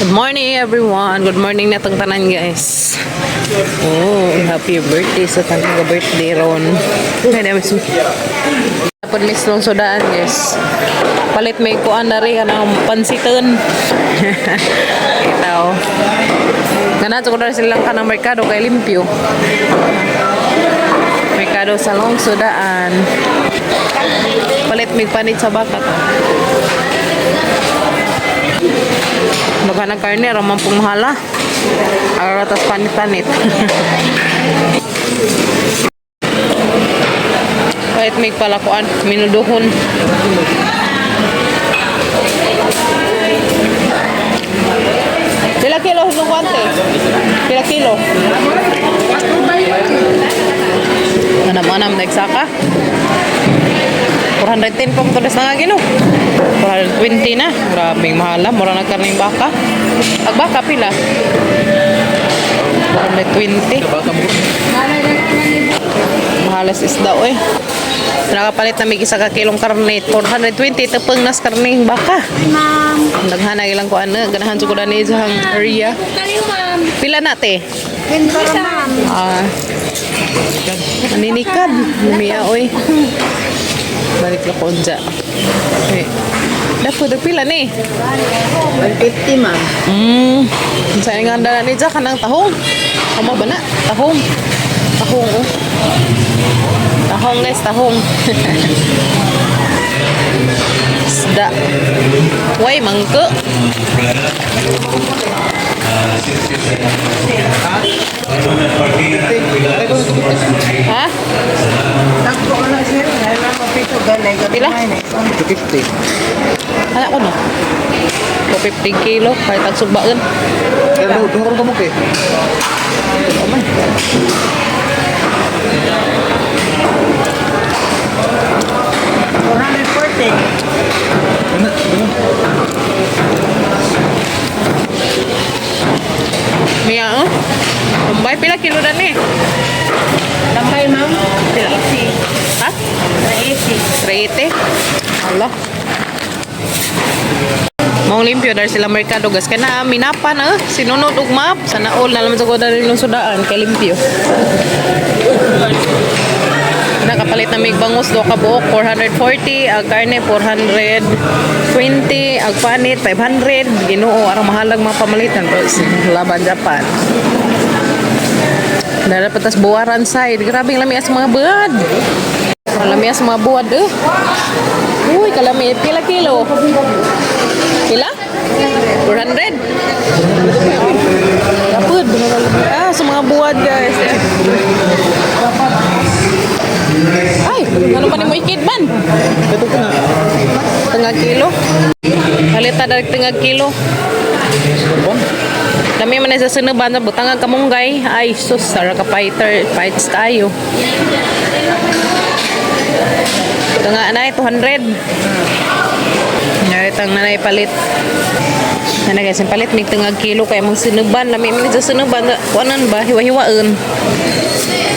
Good morning, everyone. Good morning na tong tanan, guys. Oh, happy birthday sa tanang ga birthday ron. Kaya na mismo. Tapos mismo sudaan, guys. Palit may kuan na rin kanang pansiton. Itaw. Gana ko na silang kanang merkado kay limpyo. Merkado sa Long Sudaan. Palit may panit sa baka to. Baka ng karne, ramang pong mahala. Aratas panit-panit. Kahit may palakuan, minuduhon. Pila kilo nung kwante? Pila kilo? Anam-anam, nagsaka. 410 pong tulas na nga gino. 420 na. Grabing mahala. Mura na karning baka. Ag baka pila? 420. Mahalas isda oy. Nakapalit na may isa ka kilong karne. 420 tepeng nas karne baka. Ma'am. Daghana ilang ko ano, ganahan jud ko dani sa area. Kayo, ma'am. Pila na te? Pinto, ma'am. Ah. Naninikad. Lumiya oy. Balik lang ko dyan. Okay. Dapat pila ni. 150, ma'am. Sa nga handa na ni dyan, kanang tahong. Kamo ba na? Tahong. Tahong, oh. Tahong, guys, tahong. Isda. Way, mangko. Ha? Takbo ko na, sir. Kaya mapito ganay. Pila? 250. Anak ko no. 250 kilo, kahit ang sugbaan. Kaya doon ka kamuk eh. Oh man. 440. Ano? Ano? Mia, oh. Tumbay, pila kilo na ni? Lambay, ma'am. Pila? 380. Ha? 380. 380? Allah. Maong limpyo dar sila merkado gas kana minapa na sinunod og map sana all na laman sa ko dali ng sudaan kay limpyo. Nakapalit na mig bangus do ka buok 440, ag karne 420, ag panit 500. Ginoo, arang mahalag mga pamalitan pero laban Japan. Dara patas buwaran side. Grabe ang lami as mga buad. Kalami as mga buwad eh. Uy, kalami. Pila kilo? Pila? 400? Kapod. Ah, sa mga buwad, guys. Ay, ano pa ni mo ikid man? Ito ko na. Tengah kilo. Palita dari tengah kilo. Dami man sa sinuban sa butang ang kamunggay. Ay, sus, sara ka fighter. Fights tayo. Tengah anay, 200. Naritang nanay palit. Nanay guys, ang palit may tengah kilo kaya mang sinuban. Lami man sa sinuban. Kuanan ba? Hiwa-hiwaan.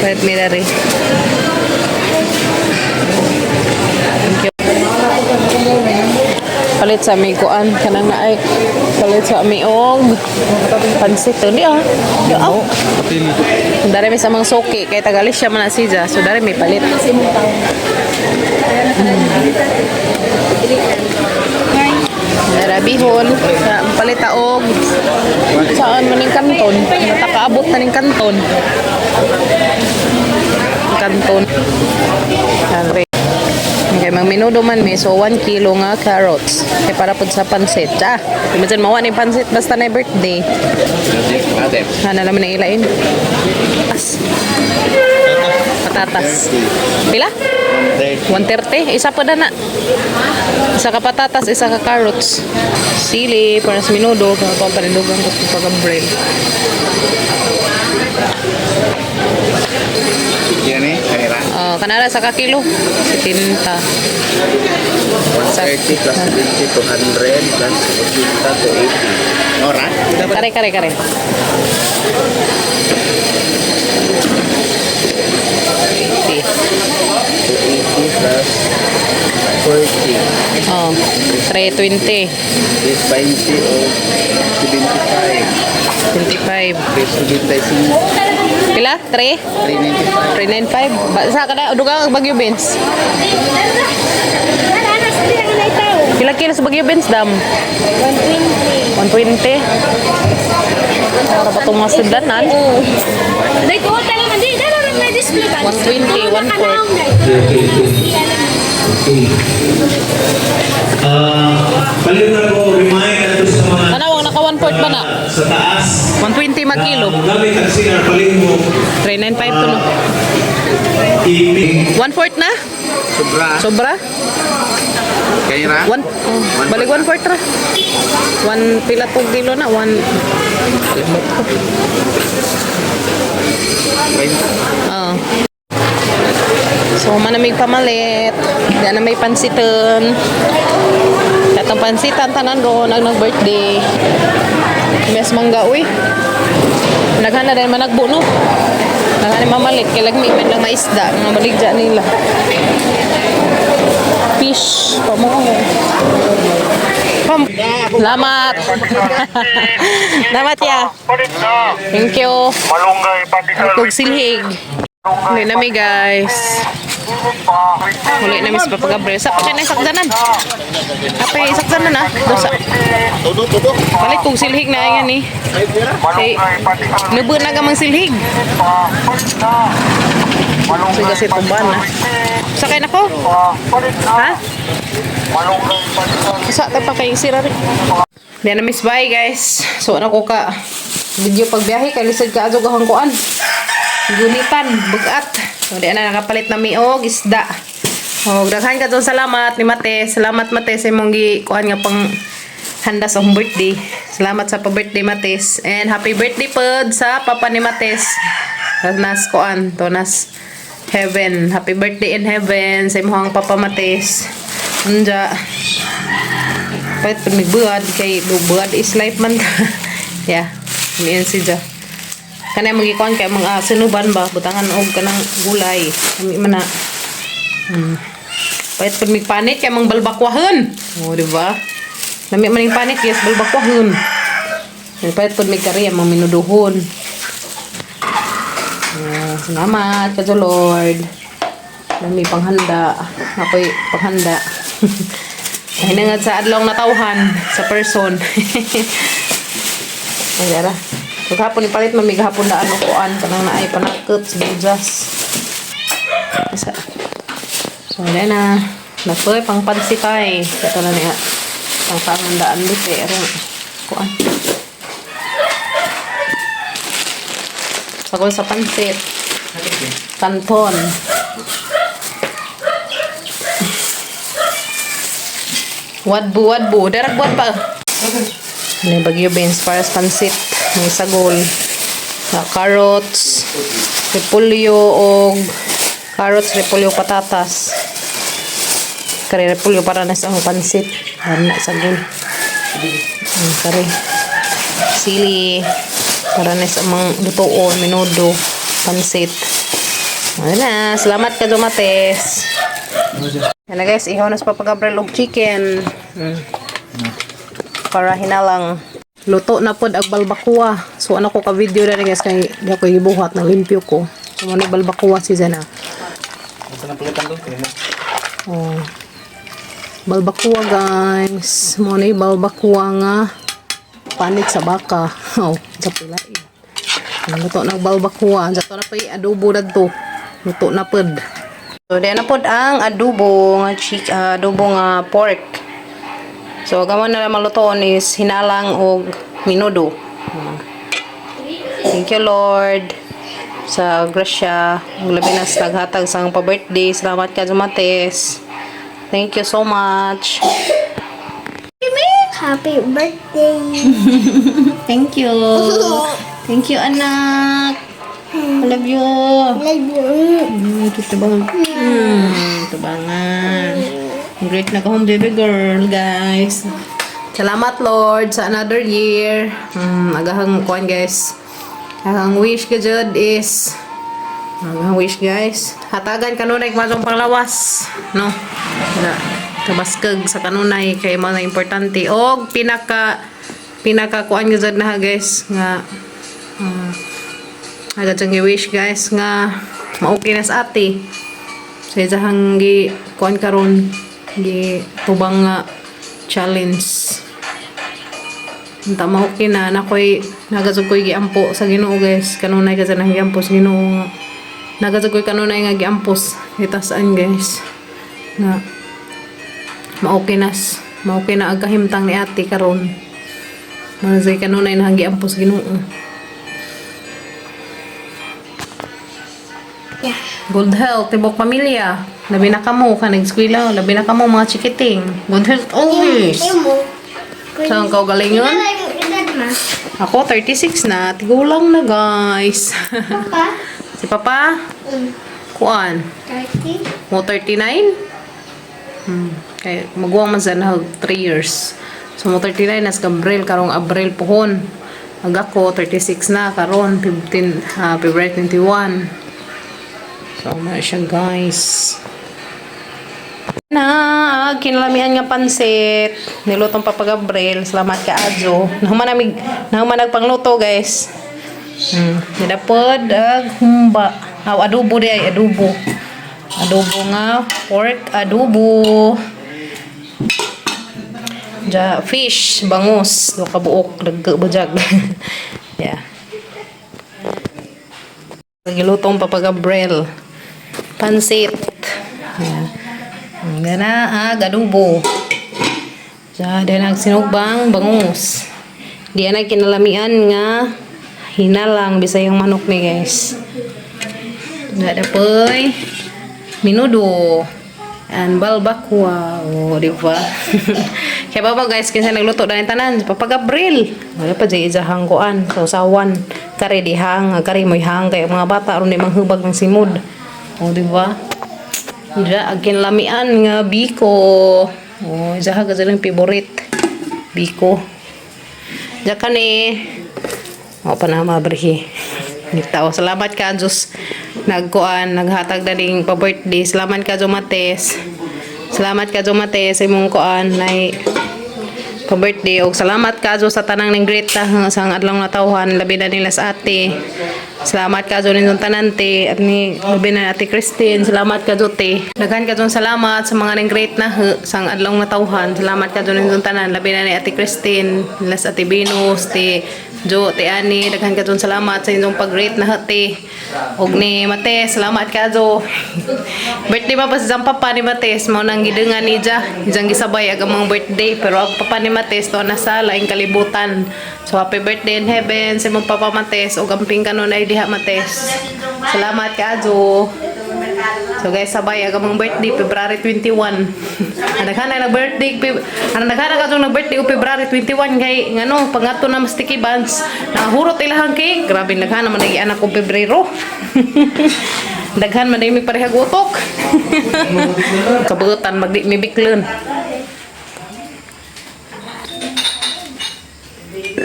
Palit mi dari. Thank you. Palit sa may kuan kanang naay palit sa may og pansit di ah di ah. Patili. Dari may sa mga soki kay tagalis siya man na siya, so dari may palit. Dara bihon sa palit og saan man ning kanton, natakaabot na ning kanton, kanton. Andre. Okay, mang minudo man mi, so 1 kilo nga carrots. Kay para pud sa pansit. Ah, imagine mawa ni pansit basta na birthday. Ate. Hana naman na ilain. As. Patatas. Pila? 130. Isa pa na na. Isa ka patatas, isa ka carrots. Sili, para sa minudo, para pa panindugan ko sa pag-braille. Yan eh. Kanira. Ah, kanara sa ka kilo? 70. 130 plus 20, 200 plus 80 to 80. Ora? Kare, kare, kare. 80. 280 plus 40. Oh, 320. Is 20 o 75. 5. 395. Pila? 3? 395. Sa kada dugang ang Bagyo beans. Pila kilo sa Bagyo beans dam? 120. 120. Para pa itong mga sudanan. 120, 140. Okay. Palit na ko remind ato sa mga Tanawang naka 1/4 ba na? Sa taas. 120 mag kilo. Na gamit ang CR, palit mo 395 to, no? ipi. 1/4 na? Sobra. Sobra? Kaya ra? One, oh, balik 1/4 ra. One pila tong kilo na? One. Kalimot ko. Oo. So, manamig pamalit. Di na may pansitan. Katong pansitan, tanan ron, ang nag-birthday. Mes mangga, uy. Naghana din managbo, no? Naghana mamalit. Kaya lagmi man lang maisda. Mga baligya nila. Fish. Pamo. Pam. Salamat. Salamat ya. Thank you. Malunggay pandesal. Kog silhig. Huli na mi, guys. Huli na mi sa Papa Gabriel. Sa pa na isakdanan. Apa isakdanan ah. Dosa. Todo, todo. Palit kog silhig na yan eh. Kay Malunggay pandesal. nubo na ka mang silhig. Malunggay Sige, si tumban na. Sakay na ko. Ha? Malunggay pandesal. Sa ta pa kay sira rin. Di na miss, bye guys. So ano ko ka video pagbiyahe kay lisod ka adto gahong kuan. Gunitan, bugat. So di na nakapalit na mi og isda. Og daghan ka salamat ni Mate. Salamat, Mate, sa imong gi kuan nga pang handa sa akong birthday. Salamat sa pa-birthday, Mates. And happy birthday pod sa papa ni Mates. Nas kuan, to nas heaven. Happy birthday in heaven sa imong papa, Mates. Unja. Kahit pag nagbuhat, kay buhat is life man ta. Yeah. Miyan si Ja. Kanay magikuan kay mga sinuban ba, butangan og kanang gulay. Kami man na. Pahit pag migpanit kay mang balbakwahon. Oh, di ba? Lami man yung panit yes balbakwahon. Pahit pag may kari ang mga minuduhon. Ah, salamat ka Lord. Lami panghanda. Ako'y panghanda. Hinangad sa adlaw natawhan sa person. Ay, dara. So, hapon ipalit man may gahapon daan o kuan kanang naay panakot sa bujas. Isa. So, wala na. Napoy, pang pansitay. Ito na niya. Pang pangandaan dito eh. Aron, kuan. Sagol sa pansit. Kanton. Wadbu, wadbu. Darag buwad pa. Ano yung Bagyo beans para sa pansit. May sagol. Na carrots, repolyo, og carrots, repolyo, patatas. Kare repolyo para na sa akong pansit. Ano na sagol. Kare. Sili. Para na sa mga lutoon, menudo, pansit. Ano na. Salamat ka, Dumates. Yan na guys, ihaw na sa Papa Gabriel og chicken. Para hinalang. Luto na pod ang balbakuwa. So ano ko ka video na rin guys kay di ako gibuhat ng limpyo ko. So mo ni balbakuwa si Zena. Oh. Balbakuwa guys. Mo ni balbakuwa nga panit sa baka. Oh, sa pila. Luto na balbakuwa. Sa to na pa adobo dadto. Luto na pod. So, diyan na pod ang adobo nga adobo nga pork. So, gamo na lang malutoon is hinalang og minudo. Thank you, Lord, sa grasya. Ug labi na sa naghatag sa akong pa-birthday. Salamat ka, Jumates. Thank you so much. Happy birthday. Thank you. Thank you, anak. I love you. Love you. Ito ba? Tubangan. Great na kahong baby girl, guys. Salamat, Lord, sa another year. Agahang kuan, guys. Agahang wish ka jud is agahang wish, guys. Hatagan kanunay kumasong panglawas, no? Na kabaskag sa kanunay kay mao na importante og pinaka pinaka kuan gyud na ha, guys, nga Agad siyang gi-wish, guys, nga ma-okay na sa ate. So iyang gi kuan karon, gi tubang nga challenge. Unta ma-okay na nakoy nagasug ko'y giampo sa Ginoo, guys. Kanunay kasi nang giampo sa Ginoo nga nagasug ko'y kanunay nga giampos itasan, guys, nga ma-okay na ang kahimtang ni ate karon. Mga sa kanunay na giampo sa Ginoo. Yeah. Good health, tibok pamilya. Labi na kamo, kanang eskwela, labi na kamo mga chikiting. Good health always. Imo. Saan ka galingon? Edad ma. Ako, 36 na. Tigulang na, guys. Papa. Si Papa, kuan. 30. Mo 39? Kay maguwang man sa nahag 3 years. So mo 39 na sa Gabriel karong Abril pohon. Ag ako 36 na karon 15, February 21. So mao siya, guys. Na kinalamian nga pansit nilutong Papa Gabriel. Salamat ka adyo. Nahuman namig nahuman nagpangluto, guys. Nidapod ag humba. Aw, adobo di ay adobo. Adobo nga pork adobo. Ja, fish, bangus, do ka buok bujag. Yeah. Gilutong Papa Gabriel. Pansit. Yeah. Gana ag adobo. Ja, din ang sinugbang bangus. Di na kinalamian nga hinalang bisayang manok ni, guys. Gada poy minudo and balbakwa. O, di ba? Kaya baba, guys, kinsa nagluto dahil tanan, si Papa Gabriel. Wala pa dyan isahang kuan, sausawan. Kare di hang, kare mo'y hang, kaya mga bata aron di manghubag ng simod. O, di ba? Diya, ang kinalamian nga biko. O, isa ka silang favorite. Biko. Diya ka ni. O, pa na mabrihi. Nagtao. Salamat ka, Diyos. Nagkuan, naghatag na ding pa-birthday. Salamat ka, Mates. Salamat ka, Mates, sa imong kuan, nay pa-birthday. Og salamat ka, sa tanang ning great ta sa ang adlaw nga tawhan, labi na nila sa ate. Salamat ka ninyong tanan, te, at ni labi na Ate Christine. Salamat ka te. Daghan ka salamat sa mga ning great na sa ang adlaw nga tawhan. Salamat ka ninyong tanan, labi na ni Ate Christine, nila sa Ate Venus, te Jo, te Ani, daghan ka salamat sa inyong pag-great na te. Og ni Mate, salamat ka Jo. Birthday pa sa papa ni Mates, mao nang gidengan ni Ja, ijang gisabay ag among birthday, pero ang papa ni Mates to nasa laing kalibutan. So happy birthday in heaven sa imong papa Mates ug amping kanunay diha, Mates. Salamat ka Jo. So guys, sabay ag among birthday February 21. Ang daghan na nag-birthday, ang daghan na kadtong nag-birthday og February 21 kay ngano pangato na mas sticky buns. Nahurot ilahang cake. Grabe daghan naman nagi anak og Pebrero. Daghan man mi parehag utok. Kabutan magdi mi biklen.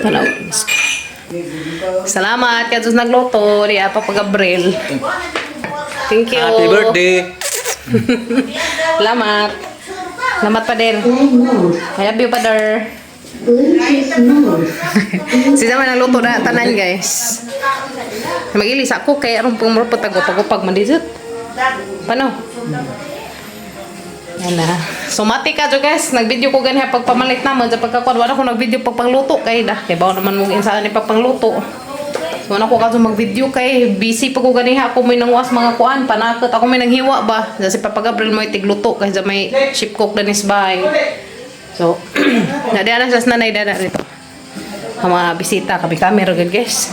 Tanaw. Salamat kay Jesus nagluto ni Papa Gabriel. Thank you. Happy birthday! Salamat. Salamat, Pader. I love you, Pader. Si Sama nagluto na tanan, guys. Magilis ako kay aron pong murpot pagupag man dizut. Paano? Yan na. Sumati ka jo, guys. Nag-video ko ganyan pagpamalit naman sa pagkakuan. Wala ko nag-video pagpangluto kay dah. Kay bawo naman mo insaan ni pagpangluto. So wala ko kaso mag-video kay busy pa ko ganiha ako may nangwas mga kuan panakot ako may nanghiwa ba. Sa si Papa Gabriel mo tigluto kay sa may ship cook danis bahay. So na na sa nanay dana dito. Ang mga bisita kami kami ra gud, guys.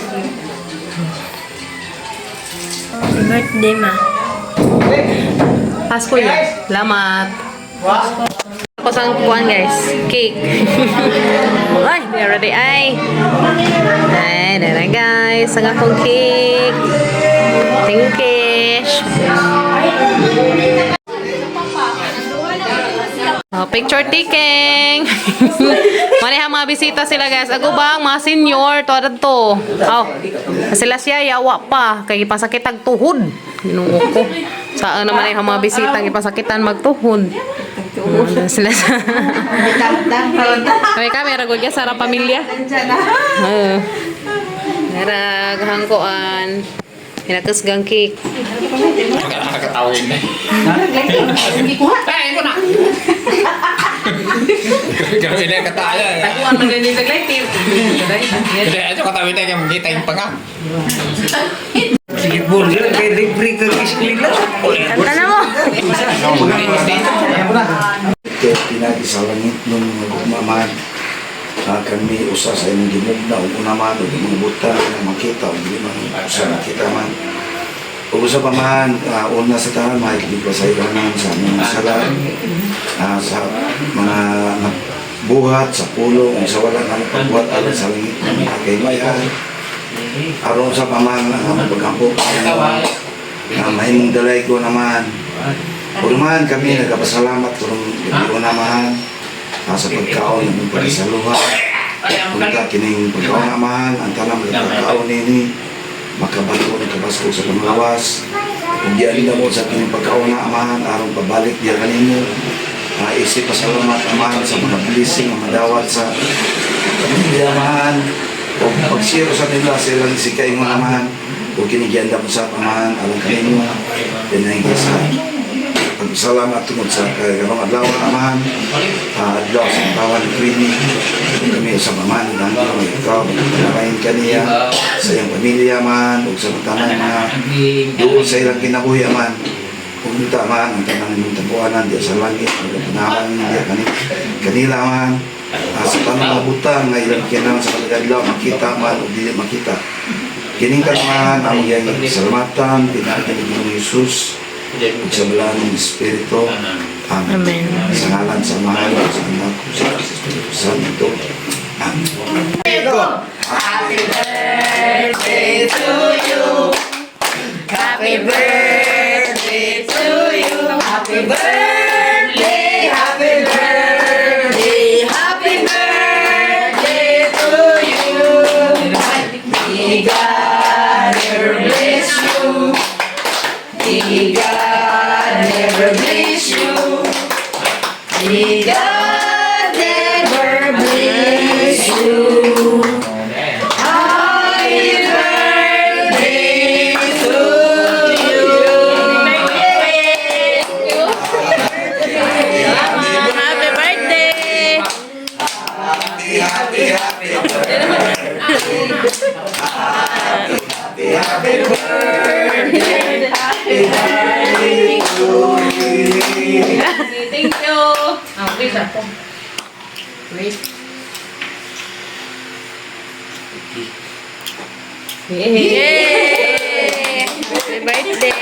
Happy birthday, ma. Pasko yun. Salamat. Ako sa kuan, guys. Cake. Ay, they already ay. Ay, dara guys. Ang akong cake. Thank you. Oh, picture taking. Mani ha mga bisita sila, guys. Ako ba ang mga senior to adto. Oh. Sila siya yawa pa kay ipasakit ang tuhod. Ginoo ko. Saan naman ay mga bisita gipasakitan magtuhod. Sila sa Kami kami ra gud sa pamilya. Oo. Narag hangkoan. Hinakas gang cake. Nakakatawin na. Ay, ko na. Grabe na yung kataya. Taguan man ganyan sa glitip. Hindi, ito katawin na yung kita yung panga. Sige, burger, kay libre ka eskwela. Kanta na mo. Kaya pinagi sa langit nung magugmaman, kami usa sa imong gimugna ug unaman ug imong buta nga makita ug dili man usa makita man. Ug usa pa man, una sa tanan mahigpit pa sa ikanan sa among mga sala, sa mga buhat sa pulong ug sa wala nga pagbuhat alang sa langit ng mga kaymayan. Aron sa paman ang among pagampo na mahimong dalay ko naman. Ug naman kami nagapasalamat karong gabi naman sa pagkaon ng pagsaluha. Punta kining pagkaon naman ang tanang pagkaon nini makabato ng kabasko sa panglawas. Ug gianda mo sa kining pagkaon na amahan aron pabalik diya kanimo. Isip pasalamat amahan sa mga blessing nga madawat sa pamilya amahan. Ug pag-share sa nila sa ilang sikay mo amahan. Ug kini gianda mo sa amahan alang kanimo. Dinahing sa pagpasalamat tungod sa karong adlaw amahan, adlaw sa katawan ni Queenie, kami sa amahan dahil may ikaw nakain kaniya sa iyang pamilya man ug sa tanan nga doon sa ilang kinabuhi man ug unta man ang tanan imong tabuanan diya sa langit magpanawan diya kani kanila man, sa tanang mga butang nga ilang kinahanglan sa kadlaw makita man ug dili makita kining tanan ang iyang salamatan pinaagi ni Ginoong Hesus ug sa balaanong Espiritu. Amen. Amen. Sa ngalan sa Amahan, ug sa Anak, ug sa Espiritu Santo. Amen. Happy birthday to you. Happy birthday, happy birthday, happy birthday to you. May God ever bless you. May God ever bless you. May God ever bless you. Happy birthday to you. Happy birthday! Happy, happy, happy, happy birthday. Happy birthday to you. Thank you. Oh, wait ah. Wait. Yay! Happy birthday!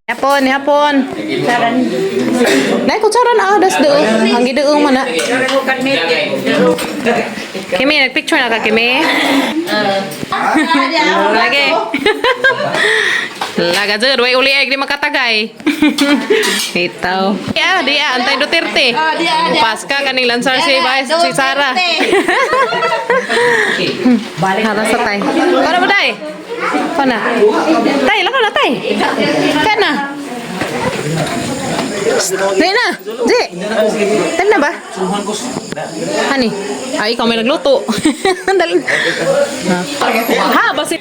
Hapon, hapon. Nay, kutsaran ah, das do. Ang giduong man na. Kimi, nagpicture na ka, Kimi? Lagi. Laga jud, way uli ay di makatagay. Itaw. Ya, dia antay Duterte. Pas ka kaning lansar si Vice si Sara. Balik na sa tay. Para mo day. Pana. Tay, lakaw na tay. Kana. Di na. Di. Time na ba? Hani? Ay, ikaw may nagluto. Dali. Ha, basit.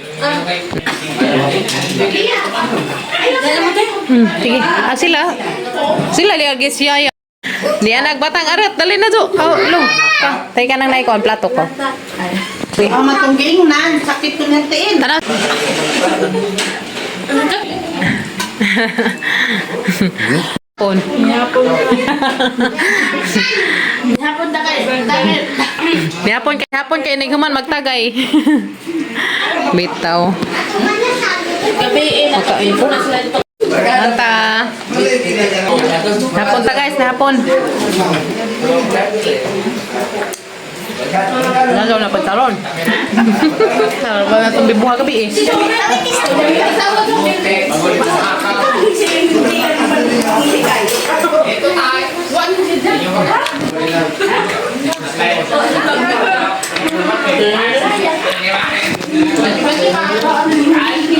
Sige. Ah, sila. Sila liya guys yaya. Diya nagbatang arat. Dali na jo. Oh, lo. Pa, tay ka nang naikon plato ko. Oh, matunggiling nan. Sakit ko ng tiin. Tara. Pon. Hapon na kayo. Nihapon kay hapon kay naghuman magtagay. Bitaw. Gabi eh. Makain po. Anta. Hapon ta guys, nahapon. Nagaw na pagkaron. Karon ba na itong bibuha gabi eh.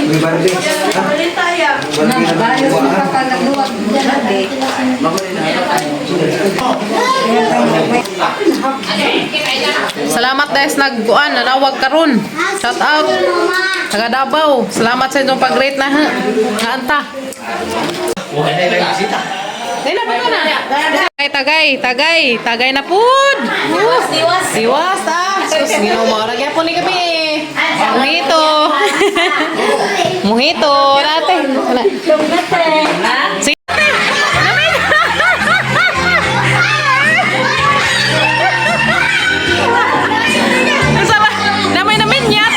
May barbe. Ha? Barbe na. Salamat dahil sa nagkuan, nanawag karon. Shout out. Taga Davao. Salamat sa inyong pag-rate na ha. Kaanta. Wala na lang bisita. Dili na pa na. Tagay, tagay, tagay, tagay na pud. Diwas, diwas. Diwas ah. Sus, Ginoo mo. Nagya po ni kami. Mojito. Mojito natin. Wala. Sige. Ang sarap. Damay namin yat.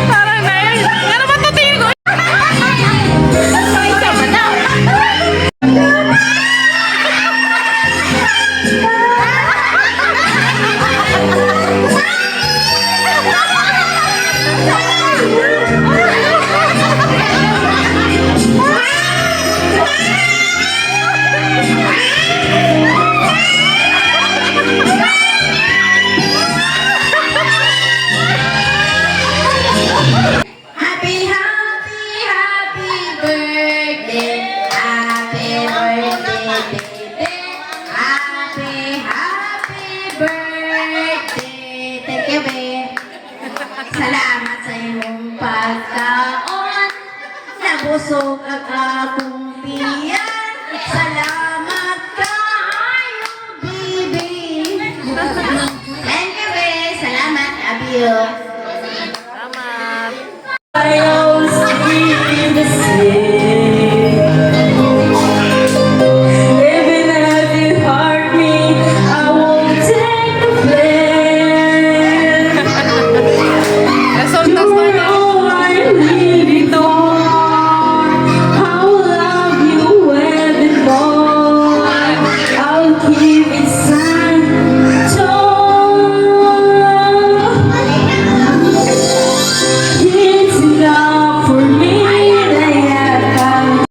Parang na yun. Ano ba ito tingin ko? Happy, happy, happy birthday. Happy birthday, baby. Happy, happy birthday. Thank you, babe. Salamat sa imong pagkaon. Nabusog ang akong tiyan. Salamat kaayo, baby. Thank you, babe. Salamat, Abio.